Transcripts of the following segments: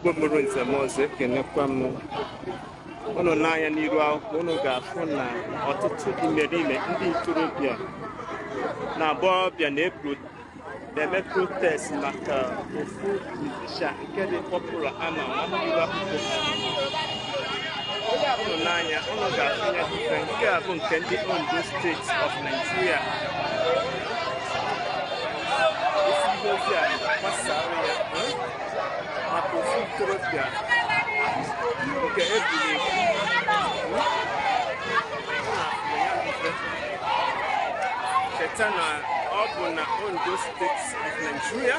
Igbo mụrụ nze m ọzọ, ekenekwa m unu. N'anya n'iru akwụkwọ, unu ga-afụ na ọtụtụ imerime ndị ntorobịa na agbọghọbịa na-eme protest maka ofu musician nke dị popular ama ama n'iru akwụkwọ. Unu n'anya, unu ga-afụ ya bụ ife. Nke a bụ nke ndị Ondo State of Nigeria. Isi ihe ozi a gbasara ya maka ofu ntorobịa nke ebiri ebu ya bụ ife. Cheta na ọ bụ na Ondo State of Nigeria,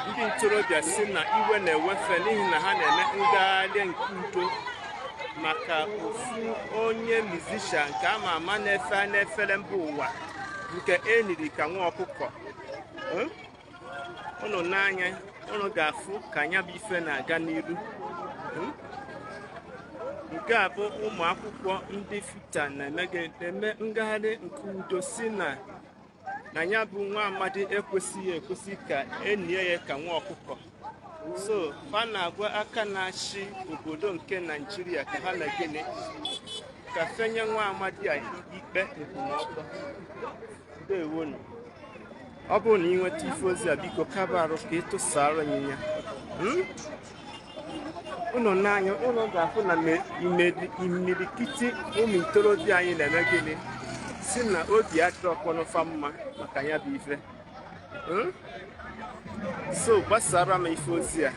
ndị ntorobịa si na iwe na-ewe fe n'ihi na ha na-eme ngagharị nke udo maka ofu onye musician nke ama ama na-efe n'efere mba ụwa nke eniri ka nwa ọkụkọ. Unu n'anya, unu ga-afụ ka nya bụ ife na-aga n'iru. Nke a bụ ụmụ akwụkwọ ndị FUTA na-eme ngagharị nke udo, si na ya bụ nwa amadi ekwesịghị ekwesị ka enie ya ka nwa ọkụkọ. So fa na-agwa aka na-achị obodo nke Naijiria ka ha na gịnị ka fenye nwa amadi a ikpe nkwụmọtọ. Ndewonu. Ọ bụrụ na ị nweta ife ozi a, biko kaba arụ ka ị tụsara anyị ya. Unu n'anya, unu ga-afụ na imirikiti ụmụ ntorobịa anyị na-eme gịnị, si na obi adịrọkwanụ fa mma maka ya bụ ife. So gbasara m ife ozi a.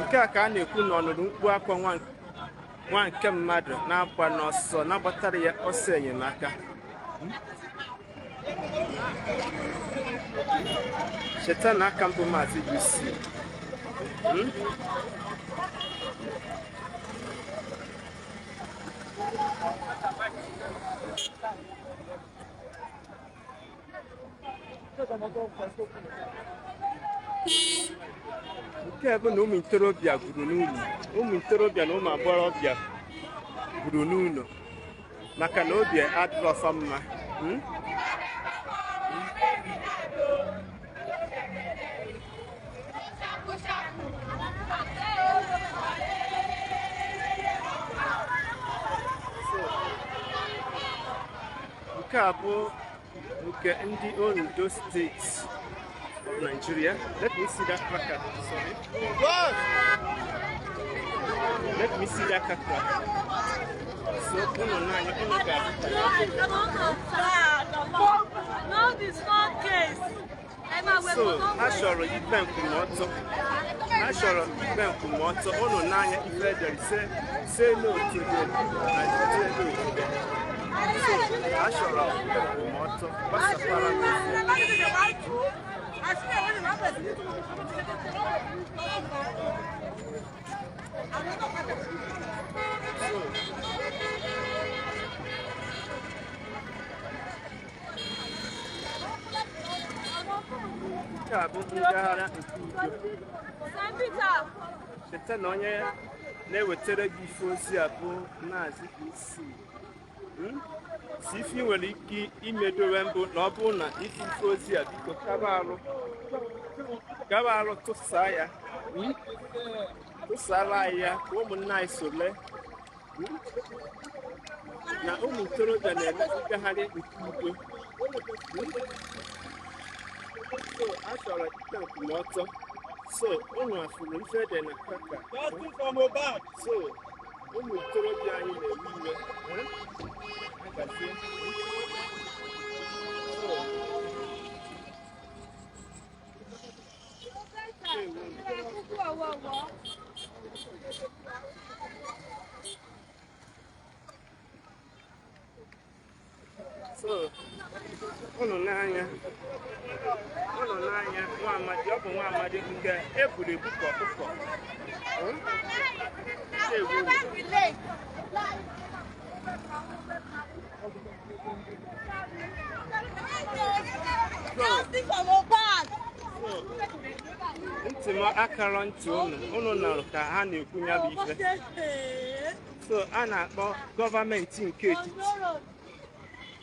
Nke a ka a na-ekwu na ọnụrụ mkpu akwa nwa nke mmadụ na-agba n'ọsọ na-agbatara ya ọsọ enyemaka. Cheta na aka m bụ Maazị UC. Nke a bụ na ụmụ ntorobịa gwuru n'ụlọ, ụmụ ntorobịa na ụmụ agbọghọbịa gwuru n'ụlọ maka na obi adịrọ fa mma. Nke a bụ nke ndị Ondo State of Nigeria. Let me see that placard. Sorry. Let me see that placard. So, unu n'anya, unu ga-ahụ ka No, the small case. So ha chọrọ ikpe nkwụmọtọ, ha chọrọ ikpe nkwụmọtọ. Unu n'anya ife edere, say no to the and say no to the. So ha chọrọ ikpe nkwụmọtọ. Gbasakwara m ife. So nke a bụ ngagharị nke udo. Cheta na onye na-ewetara gị ife ozi a bụ Maazị UC. Si ife ị nwere ike imedowe mbụ na ọ bụrụ na ife ozi a, biko kaba arụ tụsaa ya. Tụsara anyị ya ka ụmụnna anyị sole na ụmụ ntorobịa na-eme ngagharị nke udo. So a chọrọ ikpe nkwụmọtọ. So ụnụ afụrụ ife dị na placard. So ụmụ ntorobịa anyị na-ewe iwe. Agazie. So, ndewo. So unu n'anya nwa amadi, ọ bụ nwa amadi nke eburu ebu ka ọkụkọ. Ndewo. Justice for Mohbad. Ntị m akara ntị unu, unu nụrụ ka ha na-ekwu ya bụ ife. So a na-akpọ gọọmenti nke etiti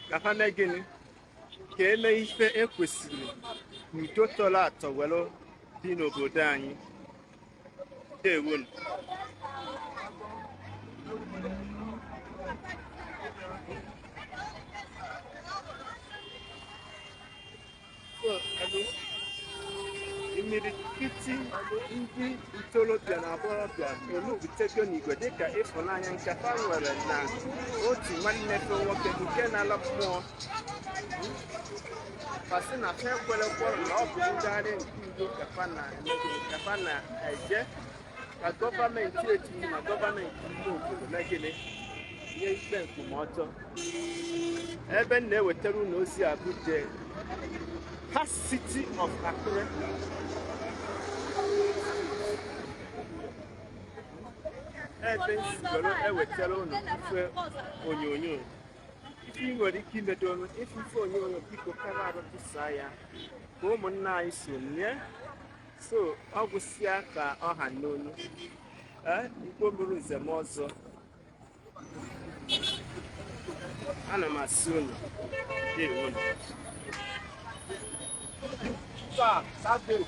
ka ha mee gịnị, ka eme ife ekwesịrị, ka udo tọrọ atọ were. dị n'obodo anyị. Ndewonu. So, imirikiti ndị ntorobịa na agbọghọbịa enubutego n'igwe dịka ịfụnanya nke fa nwere na otu nwanne fe nwoke nke na-ala mmụọ. Fa sị na fa ekwerekwọrọ na ọ bụ ngagharị nke udo ka fa na-eme, ka fa na-eje ka gọọmenti etiti na gọọmenti ime obodo mee gịnị? Nye ikpe nkwụmọtọ. Ebe m na-ewetara unu ozi a bụ the Heart City of Akure. Ebe m si were ewetara unu ife onyonyo. Ife ị nwere ike imedo ife ife onyonyo, biko kara arụ tụsaa ya ka ụmụnna anyị so nye so ọ gwụsịa ka ọ ha n'onu. Ee, Igbo mụrụ nze m ọzọ, ana m asị unu ndewonu. Savage.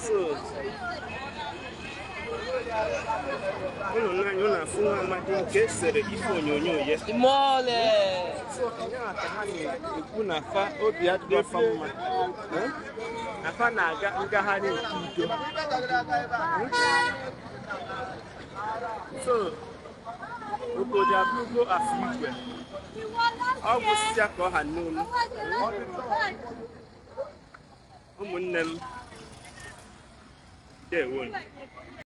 So unu n'anya, unu afụ nwa amadi nke esere ife onyonyo ya. Imole! So ya ka ha na-ekwu na fa obi adịghị fa mma. Eh? Na fa na-aga ngagharị nke udo. So obodo abụrụgo afọ igwe, ọ gwụsịa ka ọ ha n'olu. Ụmụnne m, ndewonu.